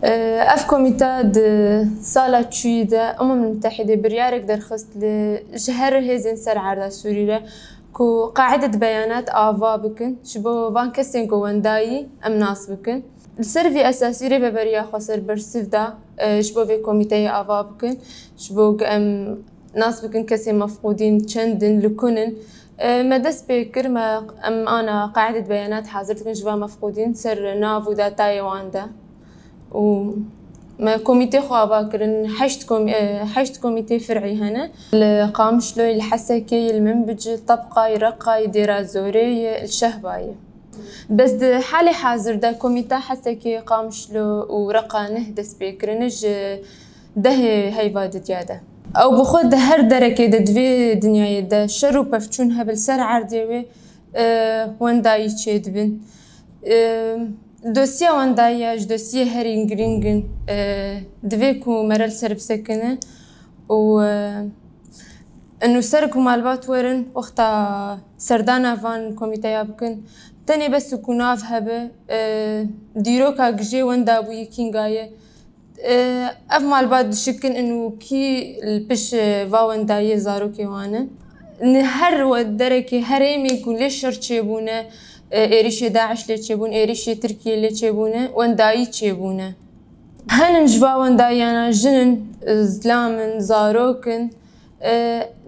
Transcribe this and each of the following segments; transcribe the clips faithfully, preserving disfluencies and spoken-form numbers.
Ev komîte di sala çûyî de Umem Mutehîdê biryarek derxist li ji her hêzên ser erda Sûrî re ku qaîdet beyanat ava bikin, ji bo van kesên ku wendayî em nas bikin. Li ser vî esasî Rêveberiya Xweser bersiv da, e, ji bo vê komîteyê ava bikin, ji bo ku em nas bikin kesên mefqûdîn çend in, li ku ne. E, me dest pê kir, me, em ana qaîdet beyanat hazir dikin ji van mefqûdîn ser nav û datayê wan de. Û me komîtê xwe ava kirin, heşt kom-, e, heşt komîtê fir'î hene. Li Qamişloyê, li Hesekê, li Minbicê, Tebqayê, Reqayê, Dêra Zorê ye, li Şehbayê. Bes di halê hazir de komîta Hesekê, Qamişlo û Reqa neh dest pê kirine ji dehê heyva didiya de. Ew bi xwe di her derekê de di vê dinyayê de şer û pevçûn hebe li ser erdê wê, e, wendayî çêdibin. E, dosya wendayî ya ji dosyê herî girîng in, e, divê ku me re li ser bisekine û, e, nûser ku malbat werin wexta serdana van komîteya bikin, tenê bes ku nav hebe, e, dîroka gijê wenda bûyî kînga ye. Ev malbat dişikin in û kî li pişt va wendayiyê zarokê wan e. Li her we-, derekê herêmê ku lê şer çêbûne, êrîşê DAIŞ lê çêbûn, êrîşê Tirkiyê lê çêbûne, wendayî çêbûne. Henin ji va wendayiyana jin in, zilam in, zarok in.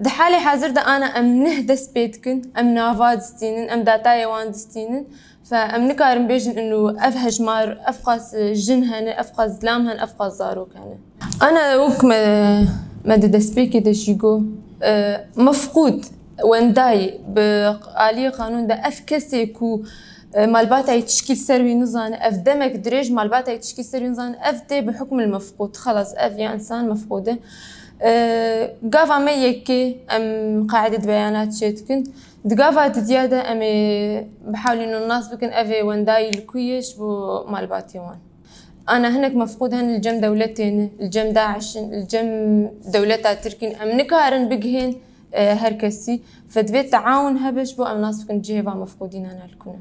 Di halê hazir de ana em neh dest pê dikin, em nava distînin, em datayê wan distînin. Fe em nikarin bêjin inu ev hejmar, ev qas jin hene, ev qas zilam hene, ev qas zarok hene. Ana wek me, me di destpêkê de jî got, e, mefqûd, wendayî bi aliyê qanûn de ev kesê ku, e, malbatayê tişkî li ser wî nizane, ev demek dirêj malbatayê tişkî li ser wî nizane, ev tê bi hukmil mefqûd. Xelas, ev ya însan mefqûd e. E, gava me yekê em qaîdet beyanat çêdikin. Di gava didiya de em ê bihewlînin nas bikin, ev ê wendayî li ku ye ji bo malbatê wan. Ana hinek mefqûd hene li cem dewletê ne, li cem DAIŞ in, li cem dewleta Tirk in. Em nikarin bigihên, e, her kesî. Fe divê teawun hebe ji bo em nas bikin cihê van mefqûdînan li ku ne.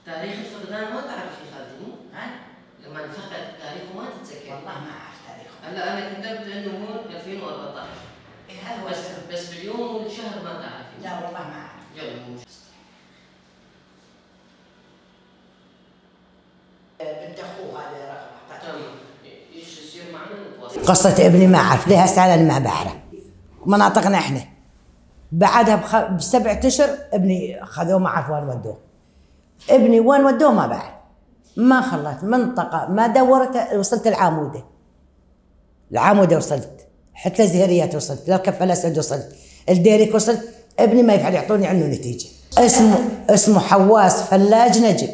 تاريخ الفقدان ما تعرفي خالتي، مو؟ ها؟ لما انفقد تاريخه ما تتذكري؟ والله ما أعرف تاريخه. هلا أنا كتبت إنه هون ألفين وأربعتعش. إيه، هذا هو بس، السبب. بس باليوم والشهر ما تعرفي. لا، والله ما أعرف. يلا، مو مشكلة. بنت أخوه هذا رقم أعطتني. تمام. إيش يصير معنا نتواصل. قصة ابني ما أعرف، ليه هسه أنا ما بعرف. مناطقنا إحنا. بعدها بخ-، بسبعة أشهر ابني خذوه، ما أعرف وين ودوه. ابني وين ودوه ما بعرف. ما خلت منطقة، ما دورت، وصلت العامودة. العامودة وصلت. حتى الزهريات وصلت، للكف الأسود وصلت. الديريك وصلت. ابني ما يفعل يعطوني عنه نتيجة. اسمه، اسمه حواس فلاج نجم.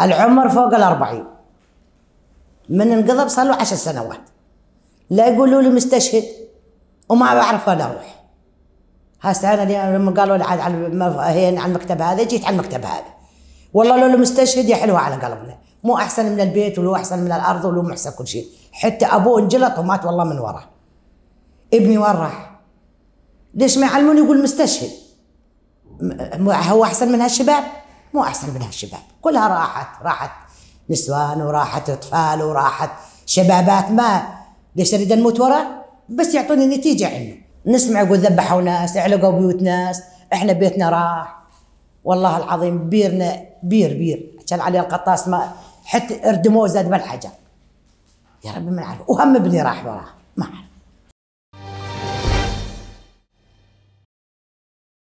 العمر فوق الأربعين. من انقضب صار له عشر سنوات. لا يقولوا لي مستشهد وما بعرف وين أروح. هسه أنا اليوم لما قالوا لي عاد على الم-، هي على المكتب هذا، جيت على المكتب هذا. والله لو مستشهد يا حلوة على قلبنا. مو أحسن من البيت، ولو أحسن من الأرض، ولو مو أحسن كل شيء. حتى أبوه انجلط ومات والله من وراه. ابني وين راح؟ ليش ما يعلمون يقول مستشهد؟ م-، مو هو أحسن من هالشباب؟ مو أحسن من هالشباب. كلها راحت، راحت نسوان وراحت أطفال وراحت شبابات. ما ليش نريد نموت ورا؟ بس يعطوني نتيجة عنه. نسمع يقول ذبحوا ناس، علقوا بيوت ناس، إحنا بيتنا راح. والله العظيم بيرنا بير، بير. كان علي القطاس ما حتى اردموه زاد بالحجر. يا ربي ما نعرف. وهم ابني راح وراه. ما أعرف.